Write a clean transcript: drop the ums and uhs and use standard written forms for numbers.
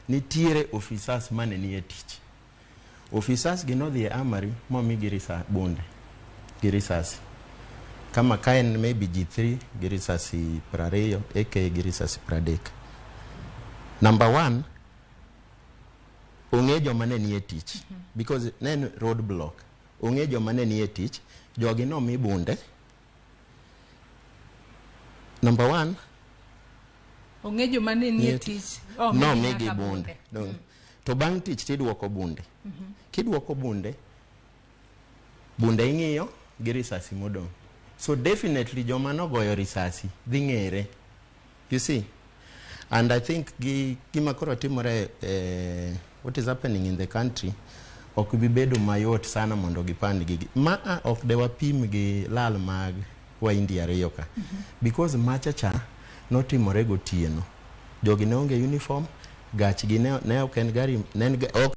Nitiere officers mane nie tich. Officers gi nodhi e armory momigi bunde gi risasi. Kama ka en maybe G3 gi risasi 20, AK gi risasi 30. Number one, ong'e joma ne nie tich because ne en road block. Ong'e joma ne nie tich, jogi nomi bunde. Number one, Ong'e joma ne nie tich, nomigi bunde. Dong. To bang' tich tiduoko bunde. Kiduoko bunde, bunde ing'iyo gi risasi modong'. So definitely joma nogoyo risasi dhi ng'ere. You see? And I think gi gima koro timore, what is happening in the country ok bi bedo mayot sana mondo gipand gigi. Ma a ok de wapim gi lal mag Waindi ariyo ka. Because macha cha notimore gotieno. Jogi ne onge uniform, gachgi ne ok en gari, ne en ok